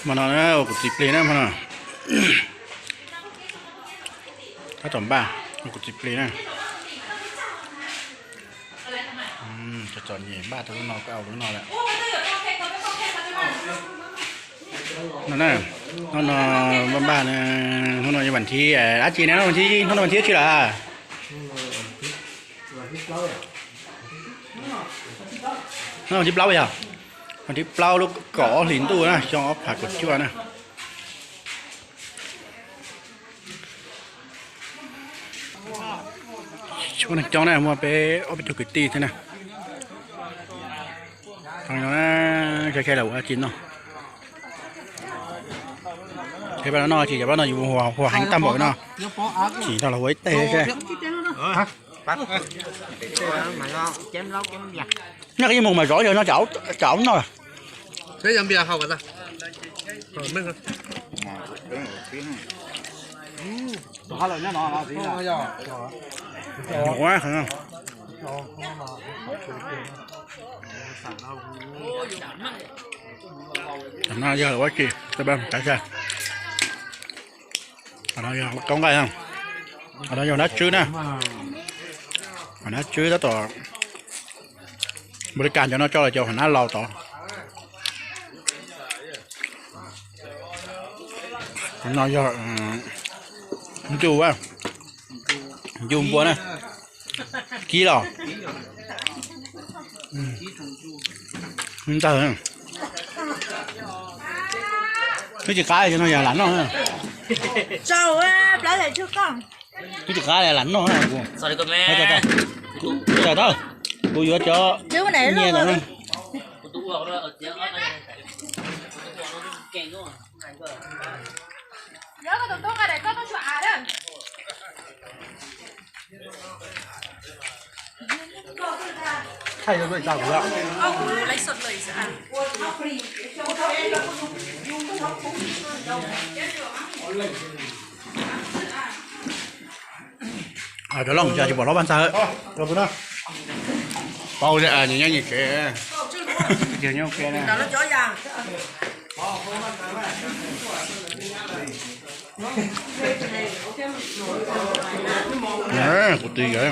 Hmo no ua kuv txiv plig na hmo no. Tab tom npaj ua kuv txiv plig na. Txom nyem npaj tau lub no, koj ua lub no lawm. No na, hnub no npaj npaj, hnub no yog vas thib dab tsi ne? Hnub vas thib, hnub no vas thib dab tsi lawm? Hnub vas thib plaub yog? Vas thib plaub lub kaum ob hlis ntuj na, xyoo ob phav kaum cuaj na. Tsis muaj neeg coob na, muaj peb ob peb tug kwv tij thiab na. Tau li no na, saib saib los ua dab tsi noj. Saib pab no noj tsis, cov pab no yus huas heev tag npaum no. Tsis tau los ua ib teg saib. Noj qhov yeej mus mas zov yog no tsam aub noj. Qhov no yog ua tsi? Qhov no yog kaub nqaij, qhov no yog nab tswb na. Qhov nab tswb tab tom npaum li cas cov no tso los cov hauv nab laus tod. Qhov no yog ncu, ncu npua na. Kib los ntawg. Twb tsis qab, cov no yog lam noj. Twb tsis qab lam noj. Kuv yuav cov nyias tom na. Cov looj cas tsis pom hlob Vaj Ntxawg. Paub nyob nyias tsev, yog nyob ke na. Kuv twb yog.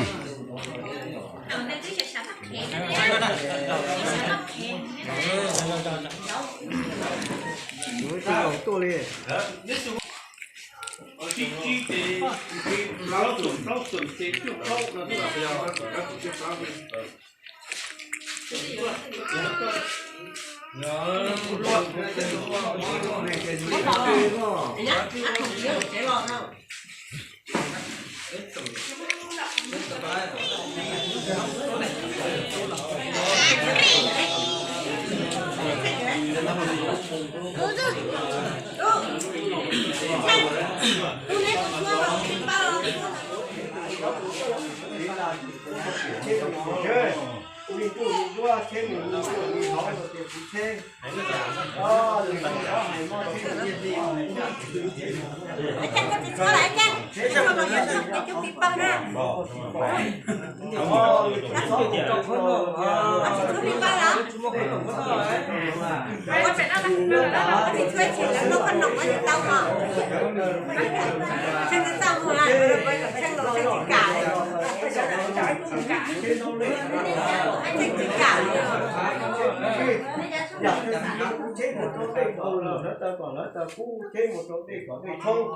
Yam twg kuv tsheb mus rau dej kaum lawm, lawv taw kom lawv taw kub, tsheb mus rau dej kom dej tshoob,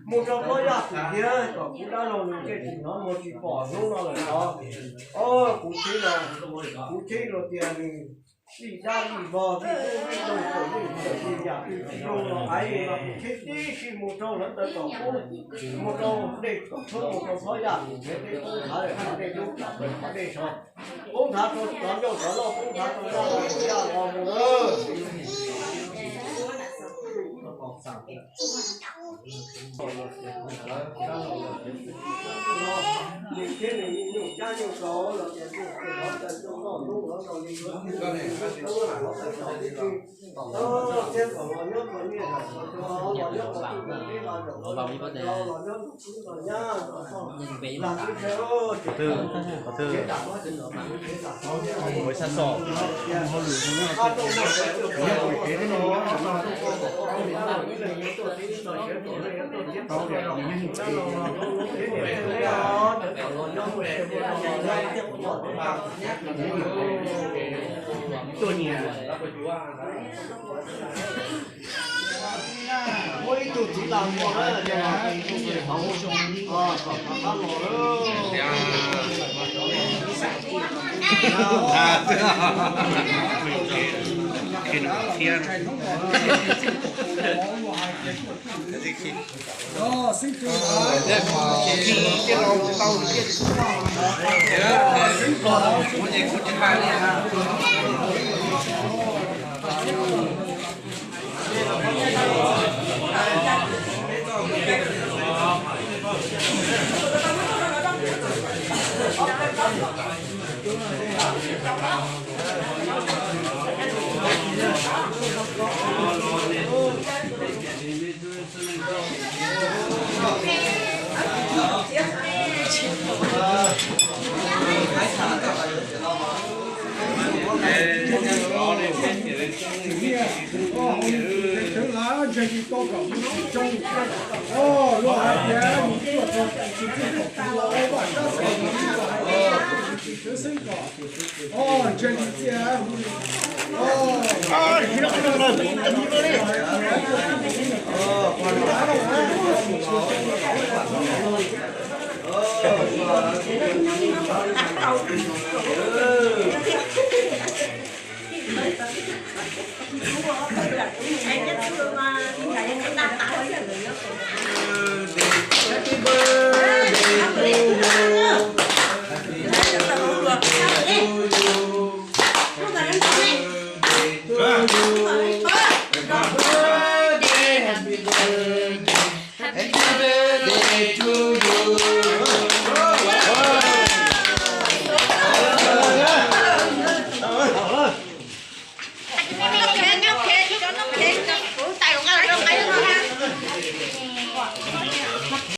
mus rau hlob Yaj Xwm thiab kom kuv dab laug nws tej tsis hnov muag tsis pom hnub no lawm os. Kuv tsheb los, kuv tsheb los tias nws lij dab lij vog, lij kub lij doog, lawm yam twg tsis zoo los aiv, kuv tsheb tib si mus rau lawv taw kom kub, mus rau dej kom tshoob, mus rau hlob Yaj Xwm thiab peb poob nthav lawm, dej dub tsam poob nthav dej so, poob nthav rau cov ncauj cov loj, poob nthav rau Yaj Xwm Yaj Los mus lawm. Muaj ib tug txiv las muag na, yog tus txiv hauv, kom rov qab los lawm. Ntshai li tau kom zoo, luag hais tias yus tuaj rau tus txiv txij kom tus los ua vaj tsab xeem, yus hais tias tus txiv txij xwb kom, o, ntshai li txiaj.